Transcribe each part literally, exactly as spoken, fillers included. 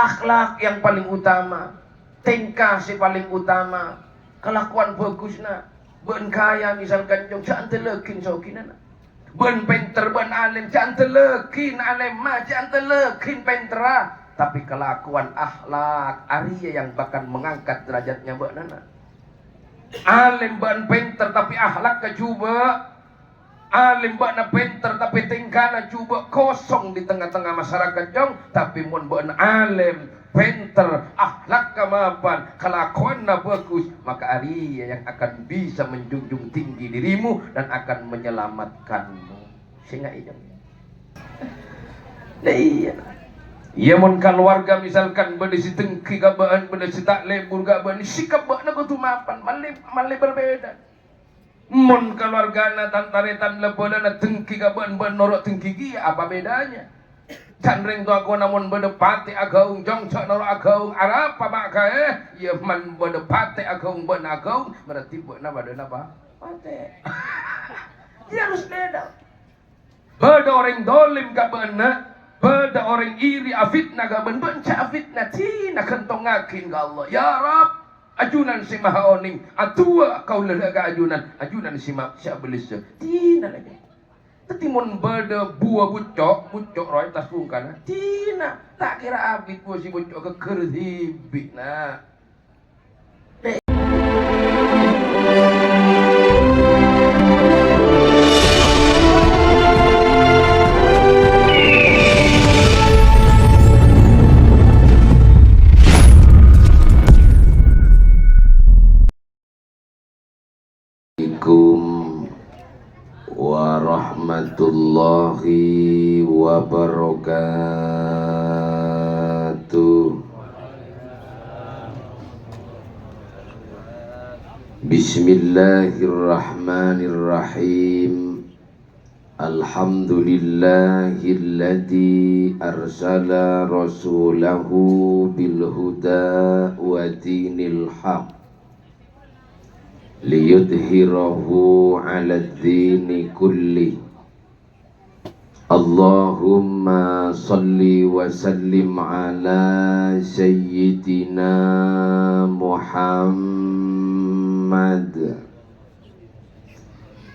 Akhlak yang paling utama, tèngka sè palèng utama, kalakowan bhâghus, na'. Bâ'na kaya, misalkan, Cong, jhâ' andellaghi sogina, na'. Bâ'na pènter, bâ'na alèm, jhâ' andellaghi alemma, jhâ' andellaghi pènterra. Tapè kalakowan, akhlak, arèya yang bakal mengangkat derajatnya bâ'na, na'. Alèm bâ'na pènter, tapè akhlakka jhubâ'. Alèm bâ'na pènter, tapè tèngkana jhubâ' kosong di tengah-tengah masyarakat, Cong. Tapè mon bâ'na alèm, pènter, akhlakka mapan, kalakowanna bhâghus, maka arèya yang akan bisa menjunjung tinggi dirimu dan akan menyelamatkanmu. Sènga'i, Cong. Lah iyâ. Iyâ, mon kalowarga misalkan bâdâ sè dengki ka bâ'na, bâdâ sè ta' lebur ka bâ'na, sikap bâ'na kodhu mapan, malè, malè berbeda. Mon kalowargana tan-tarètan la bâlâna dengki ka bâ'na, bâ'na noro' dengki kèya, apa bedanya? Can rèng towa kowa mon bâdâ patè agaung, Cong, jhâ' noro' agaung, arapa ma' kaè? Iyâ, mon bâdâ patè agaung, bâ'na agaung, berarti bâ'na padâna pa-, patè. Iyâ, harus beda. Bâdâ orèng dhâlim ka bâ'na, bâdâ orèng iri afitna ka bâ'na, bâ'na jhâ' afitna, dinah ghântongngaghi ka Allah. Ya Rabb, ajunan sè maha onèng, adu'a kaulâ dâ' ka ajunan, ajunan sè ma-, sè abâlessa. Dinah laghi. Dhâddhi mon bâdâ buwâ bucco', bucco' rowa è attas bungkana, dinah, ta' kèra abit buwâ sè bucco' ghâgghâr dhibi', na'. Assalamualaikum warahmatullahi wabarakatuh. Bismillahirrahmanirrahim. Alhamdulillahilladzi arsala rasulahu bil huda wa dinil haq liyudhhirahu 'alad dini kulli. Allahumma shalli wa sallim ala sayyidina Muhammad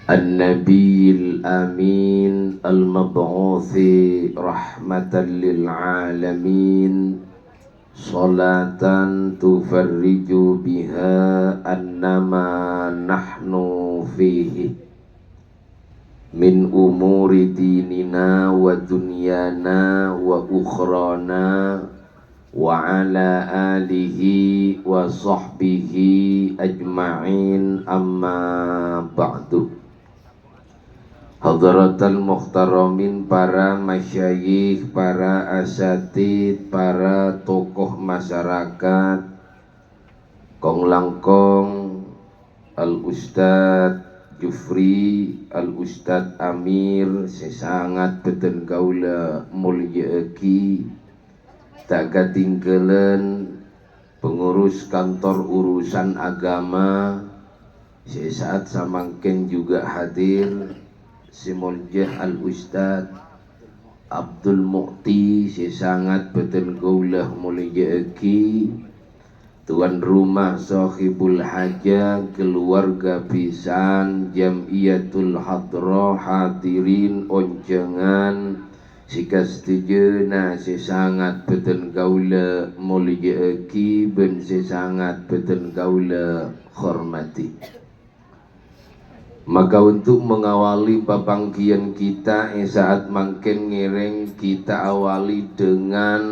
an-nabiyil amin al-mab'uthi rahmatan lil alamin. Shalatan tufarriju biha anna ma nahnu fihi min umuri dinina wa dunyana wa ukhrana, wa ala alihi wa sahbihi ajma'in, amma ba'du. Hadratal muhtaramin, para masyayikh, para asatid, para tokoh masyarakat, kong-langkong Al Ustadz Jufri, Al Ustadz Amir, sè sangat bhâdhân kaulâ molja'aghi, ta' katèngghâlân pengurus kantor urusan agama sè sa'at samangkèn juga hadir, sè molja Al Ustadz Abdul Mu'ti, sè sangat bhâdhân kaulâ molja'aghi, tuan rumah Sohibul Hajah, keluarga bhisan, Jam'iyatul Hadrah, hadirin onjhângan, sè kasatèjâna sè sangat bhâdhân kaulâ molja'aghi bân sè sangat bhâdhân kaulâ hormati. Maka untuk mengawali papangghiyân kita è sa'at mangkèn ngèrèng, kita awali dengan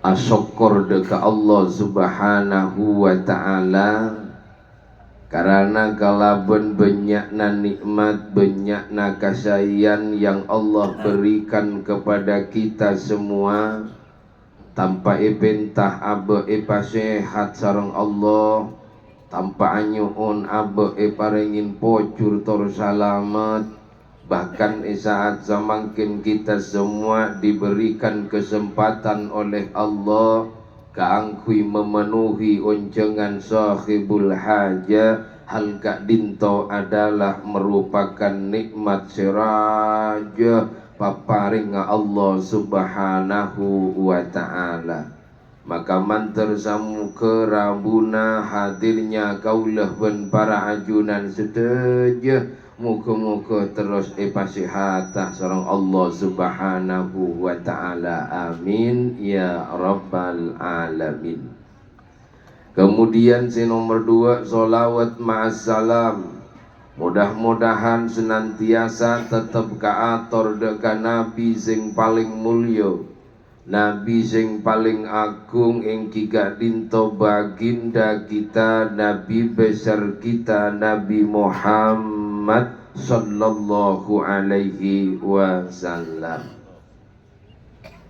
asokkor dâ' ka Allah Subhanahu wa Ta'ala, karana kalabân bânnya'na nikmat, bânnya'na kasaèyan yang Allah berikan kepada kita semua, tanpa èpènta abâ' èpasèhat sareng Allah, tanpa anyo'on abâ' èparèngè pojhur tor salamet, Bahkan è sa'at samangkèn kita semua diberikan kesempatan oleh Allah kaangghuy memenuhi onjhângan sahibul hajah, hal ka'dinto adalah merupakan nikmat sè rajâ, paparengnga Allah Subhanahu wa Ta'ala. Maka mandhâr samoghâ rabuna hadirnya kaulâ bân para ajunan sadhâjâ, moghâ-moghâ terros èpasèhata sareng Allah Subhanahu wa Ta'ala. Amin, ya rabbal alamin. Kemudian sè nomer dua, sholawat ma'as salam. Mudah-mudahan senantiasa tetep kaator dâ' ka Nabi sè palèng mulya, Nabi sè palèng agung, èngghi ka'dinto baginda kita, Nabi besar kita, Nabi Muhammad sallallahu alaihi wasallam.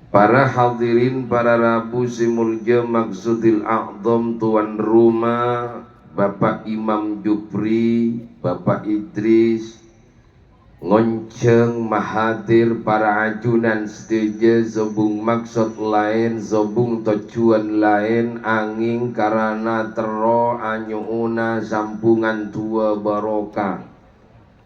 Para hadirin, para rabu sè molja, maksudil a'dham, tuan rumah, Bapak Imam Jupri, Bapak Idris, ngonjhâng mahadir para ajunan sadhâjâ, sobung maksod laèn, sobung tojjhuwân laèn, angèng karana terro anyo'ona sambhungan du'a barokah.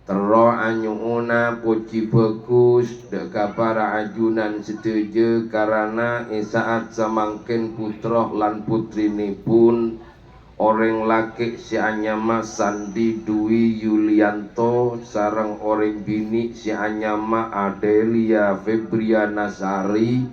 Terro anyo'ona pojhi bhâghus dâ' ka para ajunan sadhâjâ, karana è sa'at samangkèn putra lan putrinèpon, orèng lakè' sè anyama Sandi Dwi Yulianto sareng orèng binè' sè anyama Adelia Febriana Sari,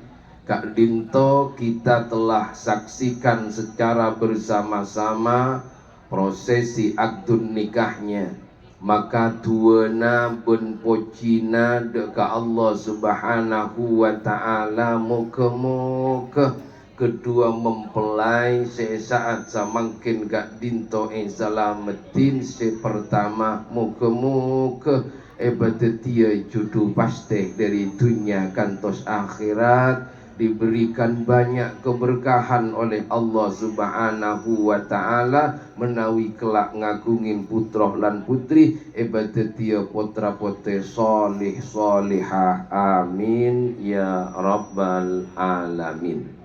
ka'dinto kita telah saksikan secara bersama-sama prosesi akdun nikahnya. Maka du'ana bân pojhina dâ' ka Allah Subhanahu wa Ta'ala, moghâ-moghâ kedua mempelai sè sa'at samangkèn ka'dinto èsalameddhin. Sè pertama, moghâ-moghâ èpadhâddhiyâ judhu pastè dâri dhunnya kantos akhèrat, diberikan banyak keberkahan oleh Allah Subhanahu wa Ta'ala, menawi kelak ngagungin putra lan putri, èpadhâddhiyâ potra-potri sholih sholihah. Amin, ya rabbal alamin.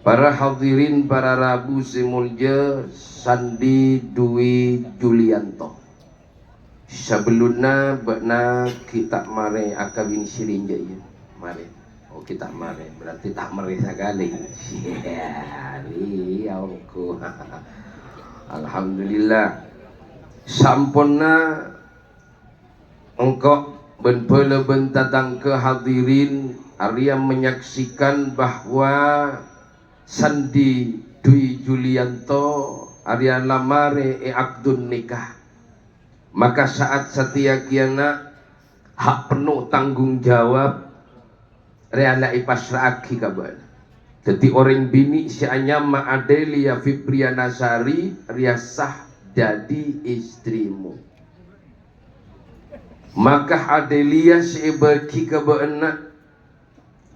Para hadirin, para rabu sè molja, Sandi Dwi Julianto. Sabellunna bâ'na ghi' ta' marè akabin sè rènjâ, iyâ? Marè. Oh, ghi' ta' marè, berarti ta' marè sakalè. Iyâ, iyâ, ongghu. Alhamdulillah. Samponna engko' bân bhâlâ bân tatangghâ hadirin arèya menyaksikan bahwa Sandi Dwi Julianto arèya la marè è akdun nikah. Maka sa'at satèya kèya, na', hak penuh tanggung jawab rèya la èpassra'aghi ka bâ'na. Dhâddhi orèng binè' sè anyama Adelia Fibriana Sari rèya sah dhâddhi istrimu. Maka Adelia sè èbâghi ka bâ'na,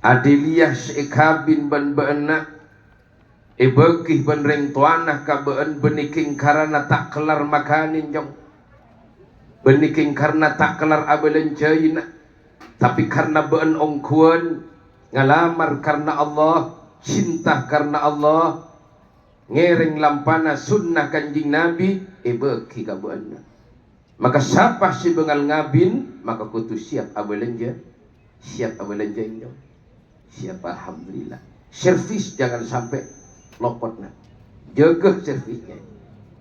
Adelia sè èkabin bân bâ'na, èbâghi bân rèng towana ka bâ'ân, bânnè kèng karana ta' kellar makanè, Cong. Bânnè kèng karana ta' kellar abâlânjhâi, na'. Tapè karana bâ'ân ongghuwân ngalamar karana Allah, cinta karana Allah, ngèrèng lampana sunnah Kanjeng Nabi, èbâghi ka bâ'ân. Maka sapa sè bângal ngabin, maka kodhu siap abâlânjhâ. Siap abâlânjhâ, Cong. Siap, alhamdulillah. Servis jangan sampai lopot, na'. Jaga servisnya.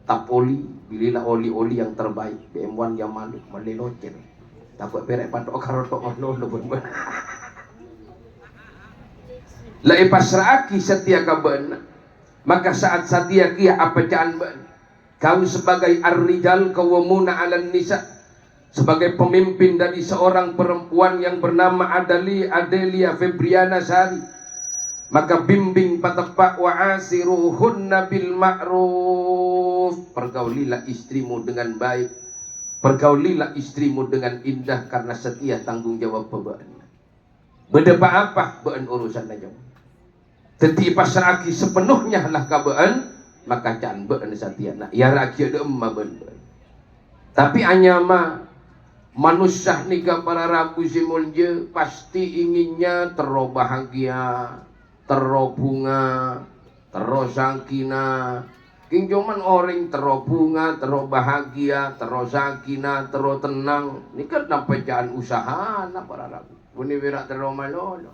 Tap oli, belilah oli-oli yang terbaik. B M One Yamalu, malè locèr. Tako' pèrè' patok karotok ngono, lho, bân-bân. La èpassra'aghi satèya ka bâ'na. Maka sa'at satèya kèya apa ca'an bâ'na. Kau sebagai ar-rijal qawwamuna 'alan nisa, sebagai pemimpin dari seorang perempuan yang bernama Adali, Adelia Febriana Sari, maka bimbing pateppa', wa asyiruhunna bil ma'ruf, pergaulilah istrimu dengan baik, pergaulilah istrimu dengan indah karena setia tanggung jawab bâ'na. Bâdâ pa-apa bâ'ân urusanna, Cong. Dhâddhi èpassra'aghi sapenuhnya la ka bâ'ân, maka ca'an bâ'ân satèya, na', èyara'aghiyâ dâ' emma bân bâ'ân. Tapè anyama manossa nèka para rabu sè molja, pasti inginnya terro bahagia, terro bhunga, terro sakinah. Kèng coma orèng terro bhunga, terro bahagia, terro sakinah, terro tennang. Nèka nampa ca'an usahana para rabu. Bânnè pèra' terro malolo.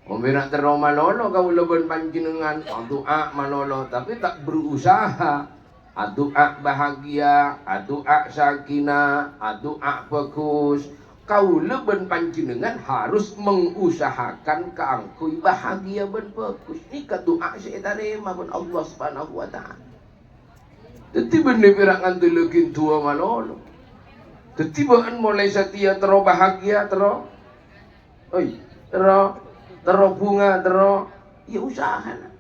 Mon pèra' terro malolo kaulâ bân panjhennengngan, adu'a malolo, tapè ta' berusaha. Adu'a bahagia, adu'a sakinah, adu'a bhâghus. Kaulâ bân panjhennengngan harus mengusahakan kaangghuy bahagia bân bhâghus. Nèka du'a sè ètarèma bân Allah Subhanahu wa Ta'ala. Dhâddhi bânnè pèra' ngandellaghi du'a malolo. Dhâddhi bâ'na molaè satèya terro bahagia, terro, oi, terro, terro bhunga, terro, ya usahana.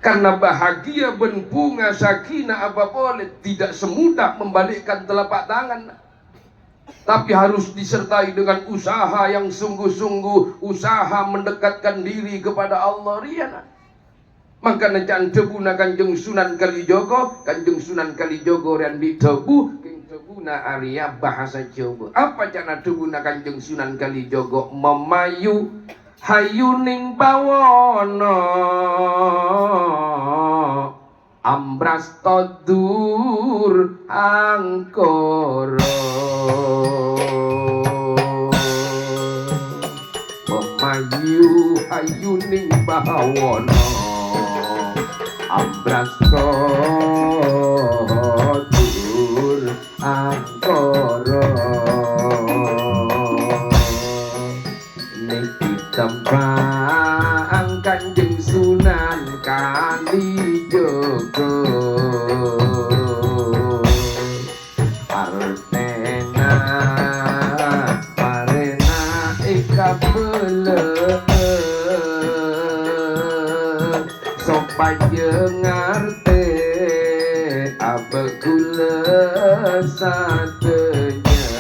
Karena bahagia bân bhunga sakinah apa polè tidak semudah membalikkan telapak tangan. Tapi harus disertai dengan usaha yang sungguh-sungguh, usaha mendekatkan diri kepada Allah, rèya, nah. Mangkana ca'na dhâbuna Kanjeng Sunan Kalijogo, Kanjeng Sunan Kalijogo rè andi' dhâbu, kèng dhâbuna arèya bahasa Jawa. Apa ca'na dhâbuna Kanjeng Sunan Kalijogo? Mamayu hayuning bawana, ambrasta dur angkara. Mamayu hayuning bawana, ambrasta dur angkara. Nèka tembhâng Kanjeng Sunan Kalijogo. Artèna marèna èkabâlâ, sopajâ ngartè abâ' kaulâ sadhâjâ,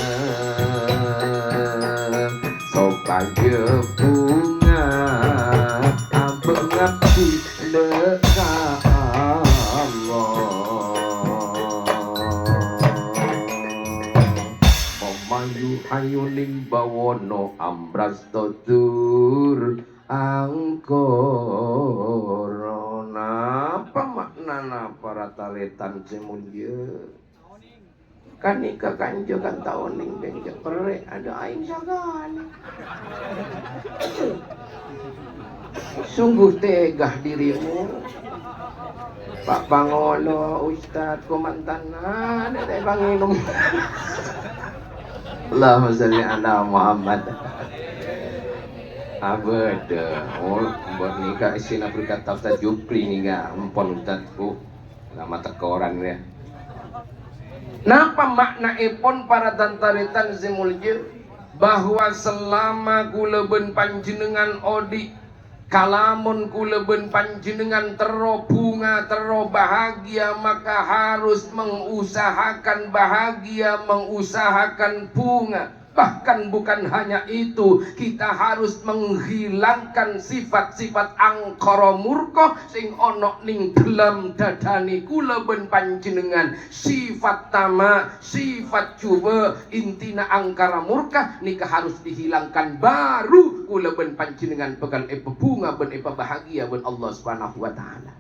sopajâ bhunga abâ' ngabdi ka Allah. Mamayu hayuning bawana, ambrasta dur angkara. Napa ma'nana para tarètan sè molja? Ghânèka kanjâ kan taonèng bhâi jhâ' perrè', adâ' aèng sakalè. Sungguh tega dirimu, Pak Pangolo, Ustad, Komandan, adâ' ta' èpangènom. Allahumma shalli ala Muhammad. Abâdâ. Oh, bâ'na nèka èssèna berkat Ustad Jupri nèka, empon Ustad, Bu. Lama tekoran, ya. Napa maknaèpon para tan-tarètan sè molja? Bahwa selama kaulâ bân panjhennengngan odi', kalamon kaulâ bân panjhennengngan terro bhunga, terro bahagia, maka harus mengusahakan bahagia, mengusahakan bhunga. Bahkan bukan hanya itu, kita harus menghilangkan sifat-sifat angkara murka sè ana neng dhâlem dhâdhâna kaulâ bân panjhennengngan. Sifat tama', sifat jhubâ', intina angkara murka nèka harus dihilangkan, baru kaulâ bân panjhennengngan bhâkal èpabhunga bân èpabahagia bân Allah Subhanahu wa Ta'ala.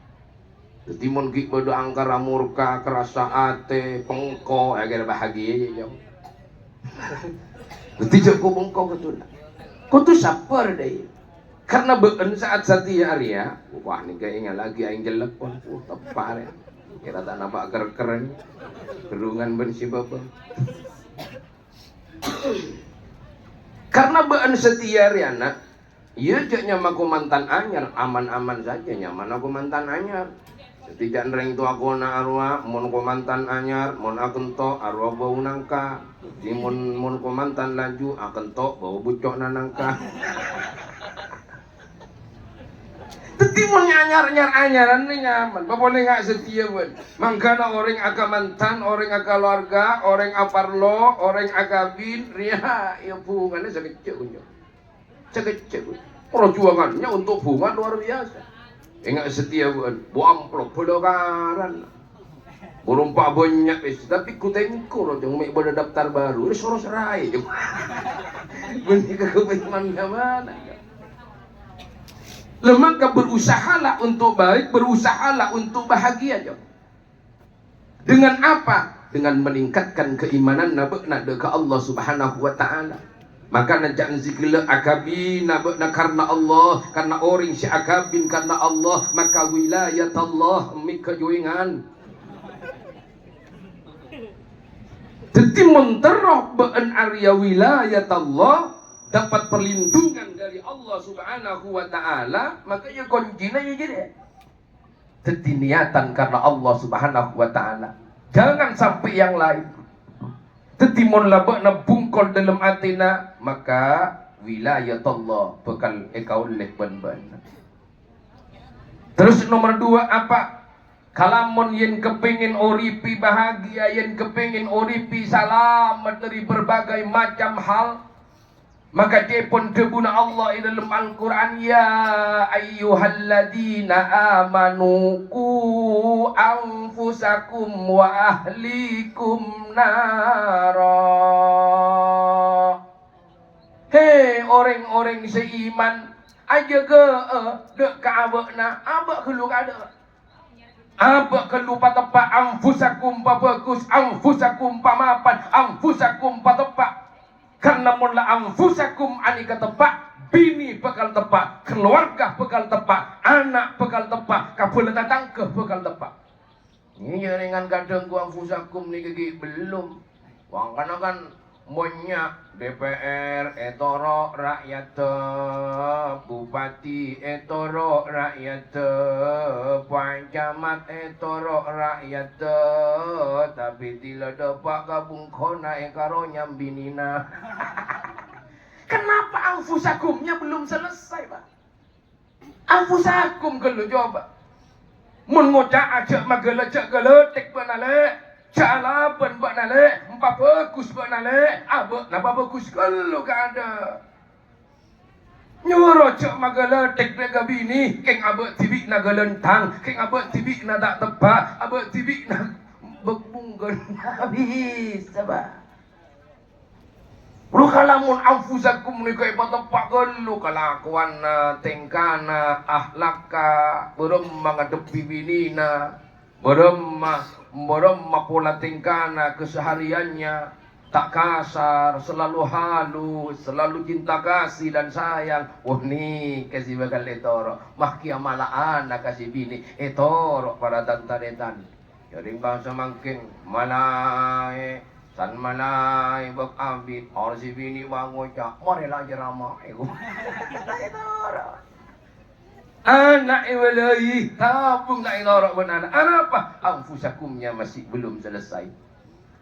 Dhâddhi, mon ghi' bâdâ angkara murka, kerasa atè, pengko, ya kèra bahagia, ya, jhâ'. Dhâddhi, jhâ' ko-, pengko kodhu la-, kodhu sabbhâr, dâi. Karena bâ'na sa'at satèya arèya, wah, nèka èngallaghi aèng cellep, wah, teppa' rè. Kèra ta' napa' kèr-kèren, ghârungan bân sè bâbâng. Karena bâ'na satèya arèya, na', iyâ, jhâ' nyama komantan anyar, aman-aman saja nyamana komantan anyar. Dhâddhi, jhâ' rèng towa kona arowa, mon komantan anyar, mon akento', arowa bâu nangka. Dhâddhi, mon, mon komantan laju, akento', bâu bucco'na nangka. Dhâddhi, mon anyar-anyar, anyaran nè nyaman. Bâ polè nga' satèya, bân. Mangkana orèng akamantan, orèng akalowarga, orèng aparlo, orèng akabin, rèya, iyâ, bhungana sakejjhâ', kunyo. Sakejjhâ', Bu. Perjuangannya untuk bhunga luar biasa. Enga' satèya, Bu, bu amplop bâlâkaran. Bârâmpa bânnya' wis, tapè kutèngko, jhâ' mè' bâdâ daftar baru, wis soro seraè, jhâ'. Bânnè ka komitmen ka mana? Lah, maka berusahalah untuk baik, berusahalah untuk bahagia, jhâ'. Dengan apa? Dengan meningkatkan keimananna bâ'na dâ' ka Allah Subhanahu wa Ta'ala. Maka nanca' nèng sè ghellâ' aghâbina bâ'na karna Allah, karna orèng sè aghâbin karna Allah, maka wilayatallah mè' kajuwèngan. Dhâddhi, mon terro bâ'na arèya wilayatallah, dapat perlindungan dari Allah Subhanahu wa Ta'ala, maka ya koncina ya jârèya. Dhâddhi, niatan karna Allah Subhanahu wa Ta'ala. Jangan sampai yang lain. Dhâddhi, mon la bâ'na bungkol dâlem atèna, maka wilayatullah bhâkal èkaollè bân bâ'na. Terus nomor dua apa? Kalamon yèn kepèngèn oripè bahagia, yèn kepèngèn oripè salamet dâri berbagai macam hal, maka ca'èpon dhâbuna Allah è dâlem Al-Qur'an, "Ya ayyuhalladzina amanu qu anfusakum wa ahlikum nara." Hè, orèng-orèng sè iman, ajâgâ'â dâ' ka abâ'na, abâ' ghâllu kadâ'. Abâ' ghâllu pateppa' anfusakum pabhâghus, anfusakum pamapan, anfusakum pateppa'. Karna mon la anfusakum anèka teppa', binè bhâkal teppa', kalowarga bhâkal teppa', ana' bhâkal teppa', kabâlâ tatangghâ bhâkal teppa'. Iyâ, rèngan kadhâng ku anfusakum nèka ghi' bellum. Mangkana kan mon nya' D P R ètoro' ra'yaddhâ, bupati ètoro' ra'yaddhâ, pancamat ètoro' ra'yaddhâ, tapè dhilâ dâpa' ka bungkona èkaro nyambinina. Kenapa anfusakumnya belum selesai, Pak? Anfusakum ghâllu, coba. Mon ngoca'a jhâ' maghâlâ, jhâ' ghâlâtèk bâ'na, Lè'. Jhâ' alabân bâ'na, Lè'. Pabhâghus bâ'na, Lè'. Abâ'na pabhâghus ghâllu kadâ'. Nyoro jhâ' maghâlâtèk bân ka binè, kèng abâ' dhibi'na ghâlândhâng, kèng abâ' dhibi'na ta' teppa', abâ' dhibi'na bek-, bungkona. Bisa, Pak. Ruh kalamon anfusakum nèka èpateppa' ghâllu kalakowanna, tèngkana, ahlakka, bârâmma ngadhebbhi binèna, bârâmma, bârâmma pola tèngkana kesehariannya, ta' kasar, selalu halus, selalu cinta kasih dan sayang. Wah, nèka sè bhâkal ètoro'. Mah kèya mala ana' ka sè binè ètoro' para tan-tarètan. Jhâ' rèng bhâsa mangkèn, malaè, san malaè bâk abit, or sè binè' bângoca', "Marè la aceramaè." Ana' èwalai, tabung ta' ètoro' bân ana'. Arapa? Anfusakumnya masih belum selesai.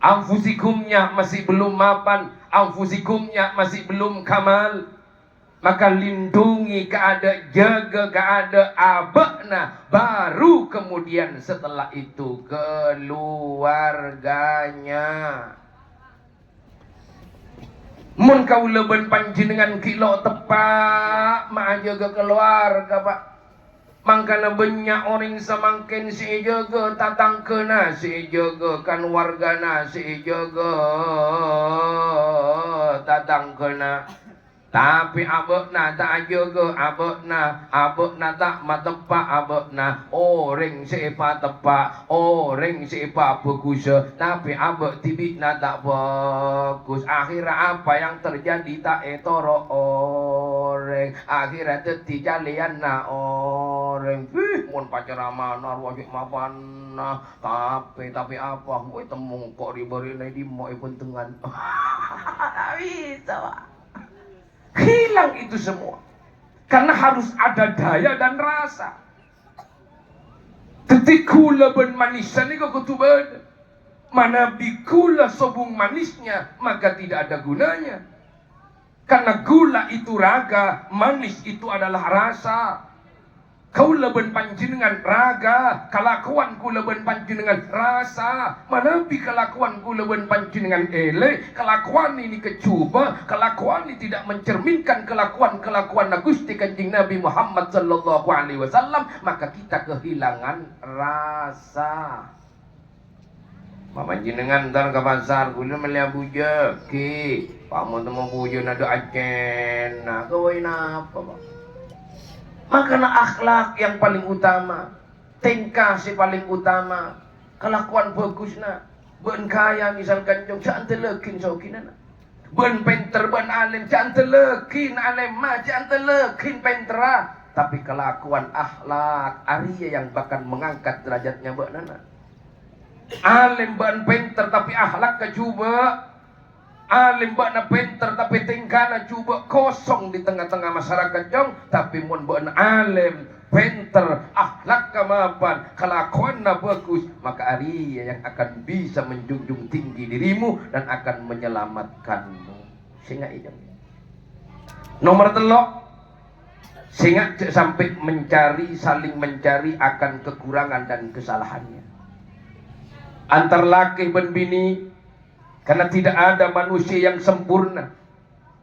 Anfusikumnya masih belum mapan. Anfusikumnya masih belum kamal. Maka lindungi kaadâ', jâgâ kaadâ' abâ'na, baru kemudian setelah itu keluarganya. Mon kaulâ bân panjhennengngan ghi' lo' teppa', ma' ajâgâ kalowarga, Pak. Mangkana bânnya' orèng samangkèn sè èjâgâ tatangghâna, sè èjâgâ kalowargana, sè èjâgâ tatangghâna. Tapè abâ'na ta' ajâgâ abâ'na, abâ'na ta' mateppa' abâ'na. Orèng sè èpateppa', orèng sè èpabhâghusâ, tapè abâ' dhibi'na ta' bhâghus. Akhèrra apa yang terjadi? Ta' ètoro' orèng. Akhèrra dhâddhi calèyanna orèng. Bih, mon pacaramana rowa cè' mapanna. Tapè, tapè apa? Wè, temmong ko' ri-bâri'na è dimma è bhântengngan. Ta' bisa, Pak. Hilang itu semua. Karena harus ada daya dan rasa. Dhâddhi ghulâ bân manissa nèko kodhu bâdâ. Manabi ghulâ sobung manisnya, maka tidak ada gunanya. Karena gula itu raga, manis itu adalah rasa. Kaulâ bân panjhennengngan raga, kalakowan kaulâ bân panjhennengngan rasa. Manabi kalakowan kaulâ bân panjhennengngan èlè, kalakowan ini kejubâ, kalakowan ini tidak mencerminkan kalakowan-kalakowanna Ghustè Kanjeng Nabi Muhammad sallallahu alaihi wasallam, maka kita kehilangan rasa. Manabi panjhennengngan entar ka pasar, ghulâ mellèya bujâ, ghi, pamon temmo bujâna dâ' accèna, ghâbây napa, Pak? Mangkana akhlak yang paling utama, tèngka sè paling utama, kalakowan bhâghusna, bâ'na kaya misal kancong, jhâ' andellaghi soghinana. Bâ'na pènter, bâ'na alim, jhâ' andellaghi alimma, jhâ' andellaghi pènterra, tapè kalakowan, akhlak, arèya yang bahkan mengangkat derajatnya bâ'na, na. Alim bâ'na pènter, tapè akhlakka jhubâ'. Alim bâ'na pènter, tapè tèngkana jhubâ', kosong di tengah-tengah masyarakat, Cong. Tapè mon bâ'na alim, pènter, akhlakka mapan, kalakowanna bhâghus, maka arèya yang akan bisa menjunjung tinggi dirimu dan akan menyelamatkanmu. Sènga', Cong. Nomer tello', sènga' jhâ' sampè' mencari, saling mencari akan kekurangan dan kesalahannya. Antar lakè bân binè, karena tidak ada manusia yang sempurna.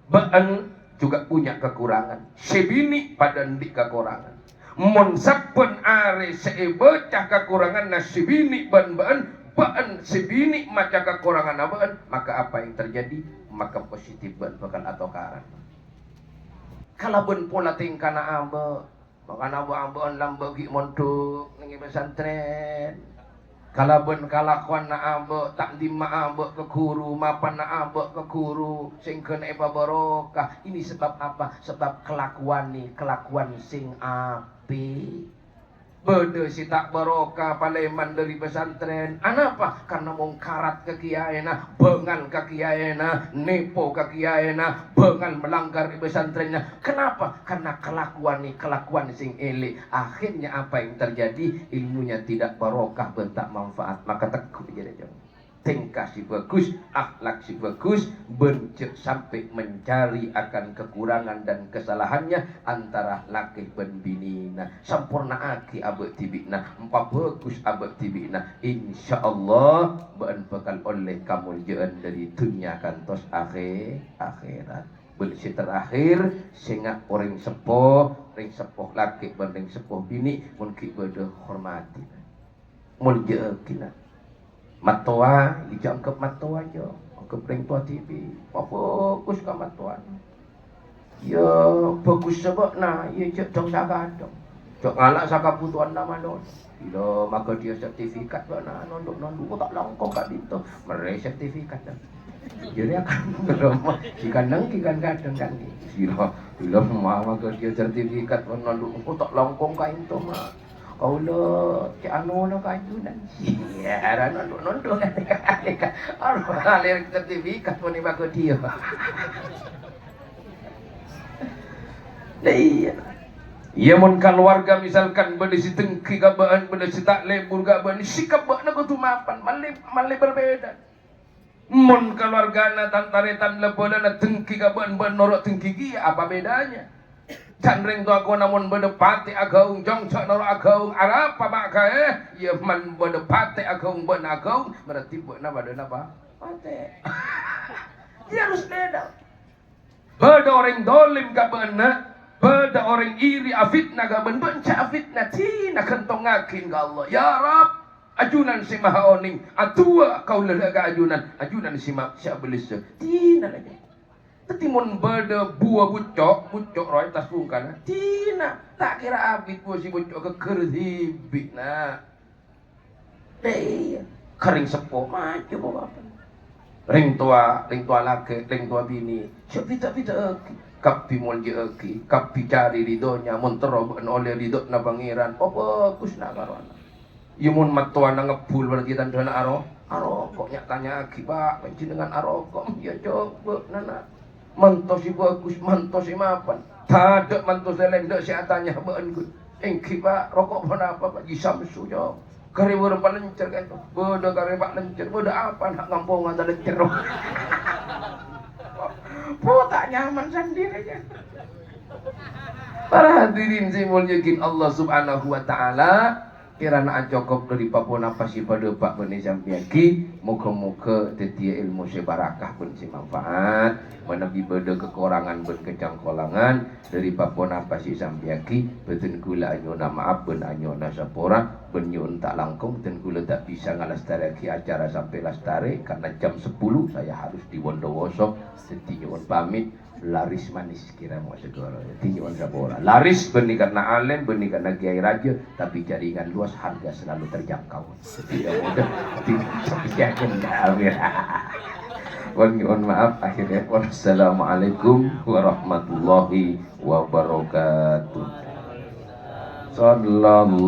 Bâ'na juga punya kekurangan. Sè binè' padâ andi' kakorangan. Mon sabbhân arè sè èbâca kakoranganna sè binè' bân bâ'na, bâ'na sè binè' maca kakoranganna bâ'na, maka apa yang terjadi? Maka positif bâ'na bhâkal atokaran. Kalabân pola tèngkana abâ', Mangkana bâ'-abâ'ân lambâ' ghi' mondhuk neng è pesantren. Kalabân kalakowanna abâ', ta'dhimma abâ' ka ghuru, mapanna abâ' ka ghuru, sèngghâna èpabarokah. Ini sebab apa? Sebab kalakowanna kalakowan sè apè. Bâdâ sè ta' barokah palèman dâri pesantren. Anapa? Karna mongkarat ka kiyaèna, bângal ka kiyaèna, nèpo ka kiyaèna, bângal melanggar è pesantrenna. Kenapa? Karena kelakuan nih, kelakuan sing elek. Akhirnya apa yang terjadi? Ilmunya tidak barokah, bân ta' manfaat. Maka teggu' jârèya, Cong. Tingkah sè bagus, akhlak sè bagus, bân jhâ' sampè' mencari akan kekurangan dan kesalahannya antara lakè bân binèna. Samporna'aghi abâ' dhibi'na, empabagus abâ' dhibi'na. Insyaallah, bâ'na bhâkal ollè kamoljâ'ân dâri dhunnya kantos akhè-, akhèrat. Bân sè terakhir, sènga' orèng seppo, rèng seppo lakè bân rèng seppo binè', mon ghi' bâdâ, hormati. Moljâ'âghi, na. Mattowa, iyâ jhâ' angghep mattowa, jhâ' angghep rèng towa dhibi'. Mabagus ka mattowana. Iyâ, bagus sabâ'na, iyâ jhâ' dhâng-sakadhâng. Jhâ' ngala' sakabhutowanna manossa. Iyâ, maghâdhiyâ sertifikat bâ'na, nondhu'-nondhu', ta' langkong ka'dinto. Marè sertifikat, na. Jârèya kan, ghi kan neng, ghi kan kadhâng kan. Iyâ, iyâ, ma-, maghâdhiyâ sertifikat, nondhu', ta' langkong ka'dinto, ma. Kaulâ cè' anona ka ajunan. Iyâ, ra nondhu'-nondhu'. Aro, alèr sertifikat mon èpaghâdhiyâ. Lah iyâ. Iyâ, mon kaluwarga misalkan bâdâ sè dengki ka bâ'na, bâdâ sè ta' lebur ka bâ'na, sikap bâ'na kodhu mapan, malè, malè berbeda. Mon kaluwargana tan-tarètan la-bâlâna dengki ka bâ'na, bâ'na noro' dengki kèya, apa bedanya? Can rèng towa kona mon bâdâ patè aghâung, jhâng jhâ' noro' aghâung, arapa ma' kaè? Iyâ, mon bâdâ patè aghâung, bâ'na aghâung, berarti bâ'na padâ napa? Patè. Iyâ, harus beda. Bâdâ orèng dolim ka bâ'na, bâdâ orèng iri afitna ka bâ'na, bâ'na jhâ' afitna, dina ghântongngaghi ka Allah. Ya Rabb, ajunan sè maha onèng, adu'a kaulâ ka ajunan, ajunan sè ma-, sè abellessa. Dina laghi. Dhâddhi mon bâdâ buwâ bucco', bucco' rowa è attas bhungkana, dina, ta' kèra abit buwâ sè bucco' ghâgghâr dhibi', na. Iyâ, ka rèng seppo, maca apa-apa. Rèng towa, rèng towa lakè, rèng towa binè', jhâ' bhidhâ-bhidhâ'âghi. Kabbhi moljâ'âghi, kabbhi carè ridhona, mon terro bâ'na ollè ridhona Pangèran, pabagus na' karo ana'. Iyâ, mon mattowana ngebbhul, berarti tandhâna aro-, aroko', nya-tanya'aghi, "Pak, panjhennengngan aroko'?" "Iyâ, coba, nana." Manto sè bagus, manto sè mapan. Tadâ' manto sè laèn, dâ' sè atanya bâ'na, ghu. "Èngghi, Pak, roko' ponapa, Pak?" "Ji Samsu, Cong." Karè bârâmpa lèncèr, kan? "Bâdâ karè, Pak, lèncèr." "Bâdâ apa, na', ngampongan ta' lèncèr, Cong?" Po, ta' nyaman sandiri, kan? Para hadirin sè èmoljâ'aghi Allah Subhanahu wa Ta'ala, Kèrana acokop dâri pa-ponapa sè padâ Pak bân èsampèyaghi, moghâ-moghâ dhâddhiyâ èlmo sè barakah bân sè manfaat. Manabi bâdâ kakorangan bân kacangkolangan dâri pa-ponapa sè èsampèyaghi, bhâdhân kaulâ anyo'ona ma'ap bân anyo'ona sapora, bân nyo'on ta' langkong, bhâdhân kaulâ ta' bisa ngalastarèyaghi acara sampè' lastarè, karena jam sepuluh saya harus di Bondowoso, dhâddhi nyo'on pamit. Laris manis kèra mo' sagârâ. Dhâddhi nyo'on sapora. Laris bânnè karena alèm, bânnè karena kiai rajâ, tapi jaringan luas, harga selalu terjangkau. Tidak mudah. Tidak bisa kendali. Pon nyo'on ma'ap, akhirèpon, assalamualaikum warahmatullahi wabarakatuh. Sallallahu